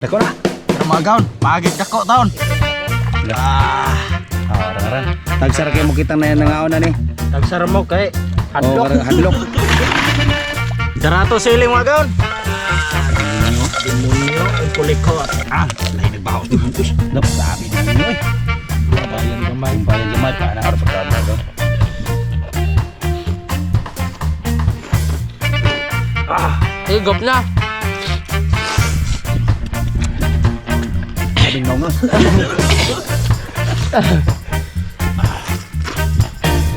Dako na. Pero mga gaon, pagid dako taon. Ah, aran. Tagsara kay mo kitang na nangaon na ni. Tagsara mo kay Oh, hadlok. karang hadlok. Darato siling mga gaon. Demonyo ang kulikot. Ah, lain nagbaho sa demonyo. Dap, sabi ninyo eh. Bayan gamay. Kung bayan gamay pa na harap ka na do. Higop na. Sabi nga.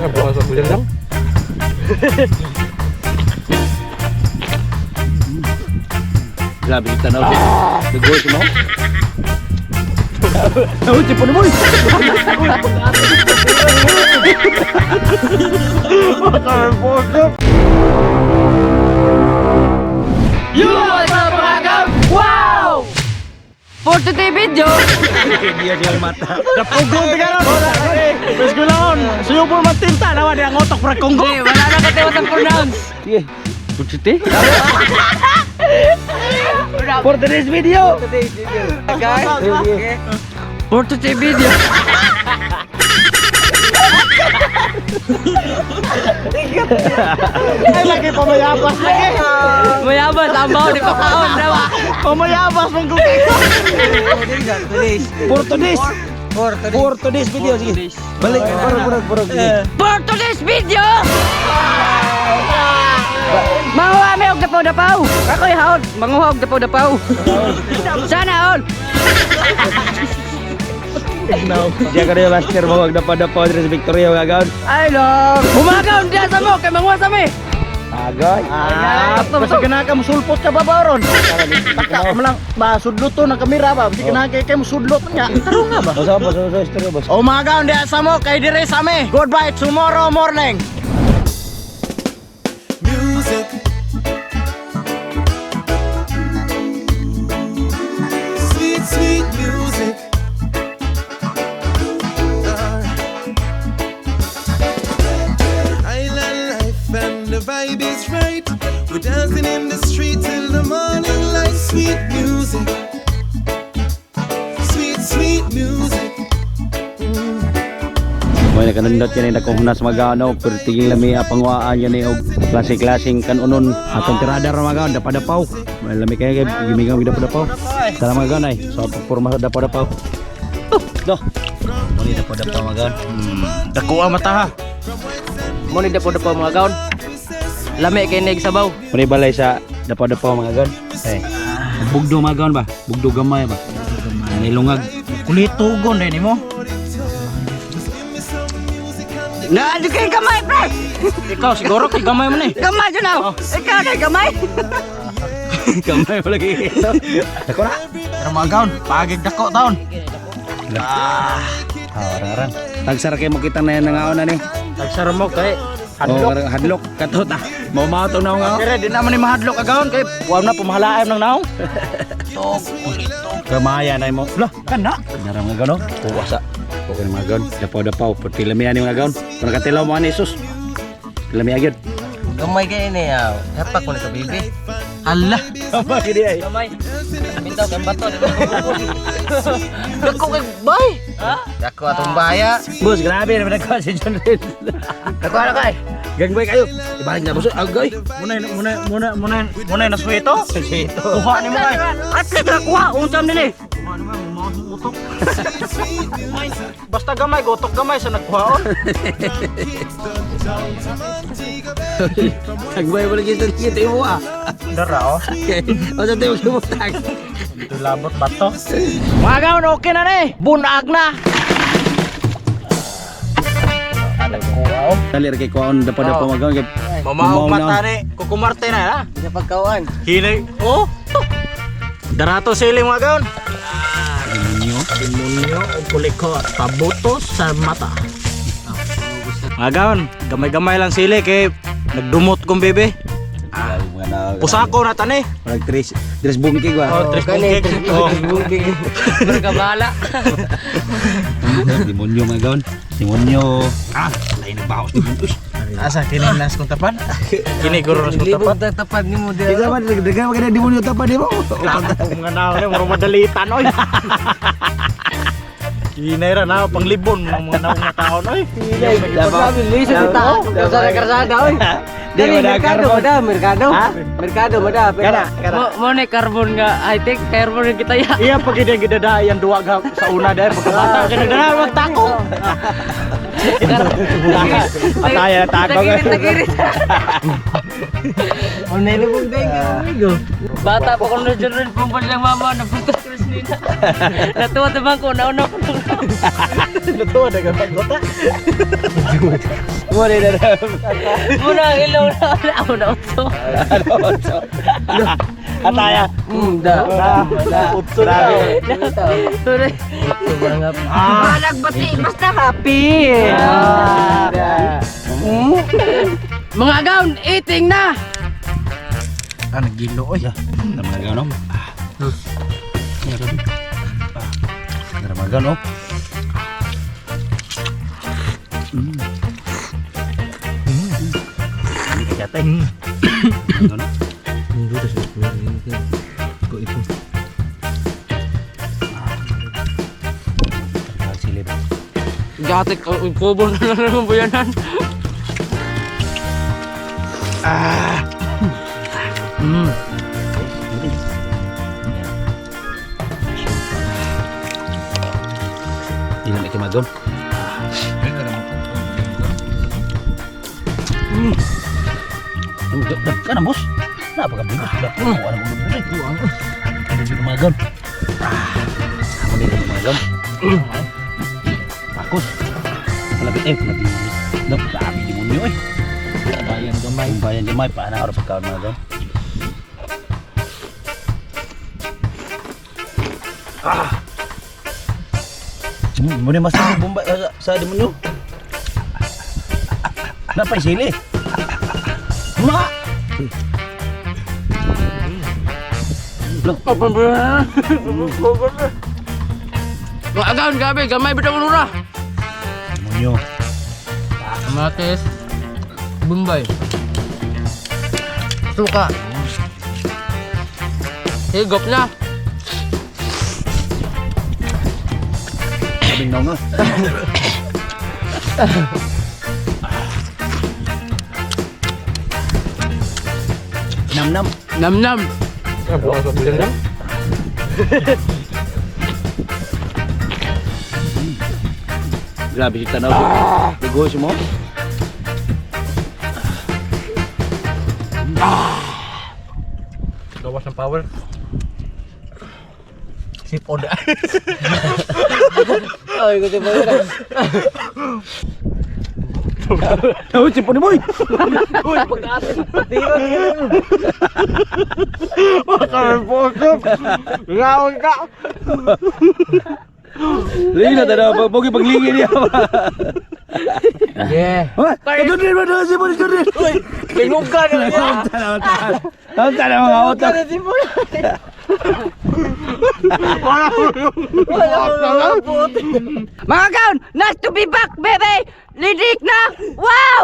Bukas sa bulan lang. Grabe kita na. Naggoy ko mo. Uy, tipo mo. Yo, what's up mga kam? Wow! For today video, Dia dia mata. Dapugong ti karon. Wes gulaon. Suyo po man tinta nawa di ang otok pra Congo. Hindi, wala na katiwat ang pronounce. Sige. Putsite. For today's video. Guys, for today video. Ay lagi pamayabas lagi. Mayabas, ambaw, di pa kaon, dawa. Pamayabas mong gugay. For today's. For today's video. Sige. Balik. Burog, burog, burog. Sige. For today's video! Manguha mi og dapaw-dapaw. Ako'y haod, manguha og dapaw-dapaw. Sana all. Diya ka rin master mo magdapa-dapa diri sa Victoria mga gaon. Ay lang. Humagaw diya sa mo kay manguha sa mi. Agay. Ah, basta gana ka musulpot ka ba ba ron? Taka mo lang ba sudlot to ng kamera ba? Basta gana kay kay musudlot niya. Taro nga ba? Basta basta basta basta. O mga gaon di sa mo kay dire sa mi. Goodbye tomorrow morning. Music. Sweet, sweet music. Island life and the vibe is right. We're dancing in the street till the morning light. Sweet music. Sweet, sweet music. Mo na kanindot yan akong hunas magano pero tigil lami panguaan yan og klase-klaseng kanunon atong tirada ra magaon dapa-dapaw. May lami kay gimigaw og dapa-dapaw. Tara magaon ay so pagporma sa dapa-dapaw. Oh, do. Mo ni dapa-dapaw magaon. Dako ang mata ha. Mo ni dapaw-dapaw mga gaon. Lami kay nig sabaw. Mo ni balay sa dapa-dapaw mga gaon. Eh. Bugdo magaon ba? Bugdo gamay ba? Nilungag. Kulitugon din nimo. Na, di kay gamay, pre. Ikaw siguro kay gamay man eh. Gamay jud na. Ikaw kay gamay. Gamay mo lagi. Dako na. Pero mga gaon, pagid dako taon. Ah, aran. Tagsara kay mo kitang na nangaon na ni. Tagsara mo kay Oh, hadlok. karang hadlok kato ta. Mao mao tong naong ako. Dire di naman ni mahadlok agaon kay wa na pumahalaem ng naong. Kamaya na mo. Lah, kana. Nara mga gaon. Puwasa. Okay mga gaon. Dapaw dapaw. Pati lamian ni mga gaon. Kung nakatilaw mo ani sus. Lami agad. Gamay kay ini ah. Dapat ko ni ka bibi. Ala. Gamay gid ay. Gamay. Mintaw kay bato. Dako kay bay. Ha? Dako atong baya. Boss, grabe naman ako si John Red. Dako ana kay. Gangbay kayo. Ibalik na boss. Agay. Muna muna muna muna muna na suwito. Ito. Kuha nimo kay. Atlet ra kuha unsam dinhi. Kuha nimo mo utok. Basta gamay gotok gamay sa nagkuhaon. Gangbay mo lagi sa dito imo ah. Dara oh. O sa tayo kimutag. Ito labot bato. Mga gaon okay na ni. Bunag na. Dali ra kay kuhaon dapaw dapaw mga gaon. Mamaog Mamaw na. mata ni kukumarte na ha. Di pagkauan. Hinay. Oh. Darato siling mga gaon. Demonyo. Demonyo o kulikot pabutos sa mata. Mga gaon, gamay-gamay lang sili kay nagdumot kong bebe. Pusako na tani. Parang tres tres bungkig ba. Oh, tres bungkig. Oh. Berkabala. Demonyo mga gaon. Demonyo. Ah, lain nagbaho sa demonyo. Uy. Asa kini nas kong tapan? Kini guro nas kong tapan. Tapad ni mo dito. Isa man dagdagan maganda demonyo tapan di mo. Mga naon eh, mura madalitan oy. Kinay ra na panglibon mga naong nga taon oy. Sabi lisa sa tao sa karsada oy. Di Dali, mo na merkado carbon. mada, merkado. Ha? Merkado mada. Kana, kana. Mo ni carbon nga high-tech, carbon nga kita ya. Iya pag hindi gidadayan duwa ga sa una dahil pagkabata ka na magtako. Patay na tako. Tagirit, tagirit. Bata pa ko na dyan rin, pumpal lang mama, napunta ko sa nina. Natuwa ta bang ko, nauna ko nung Natuwa na gamag kota. Mo ni na. Muna, ilaw na, na, na, utso. Ataya. Da. Utso na. Sorry. Ah. Bati, basta happy. Mga gown, eating na! Ah, nagilo oy. Na mga gaon. Ah. Ah. Na mga gaon. Ini kacatay. Ano? Ah, silip. Gatik, kubo na lang ang buyanan. Hindi naman ikimagon. Ka na, boss. Napakabigos. Kuha na mo boss. Hindi magon. Ako nila magon. Takos. Malapit eh. Malapit. Dap, dami demonyo eh. Bayan gamay. Ang bayan gamay, paano ako pagkaon mga gaon? Ah! Muna mas bomba sa demonyo. Napay sili. Ma! Loh, Mga gown, gabi, gamay bitaw lura. demonyo. Kamatis, Bombay. Suka. Higop na. Sabing naong nga. Nam nam. Nam nam. Grabe si tanaw. Dugo si mo. Gawas ng power. Sip on. Ay, ko ba yun? Uy, sipon ni boy. Ngaon ka. Lagi na tanaw, bogi paglingi niya. Yeah. Hoy, ito din ba si boy ito din. Uy, Lingog ka na niya. Tama tama mga otak. Mga gown, nice to be back, baby! Lidik na! Wow!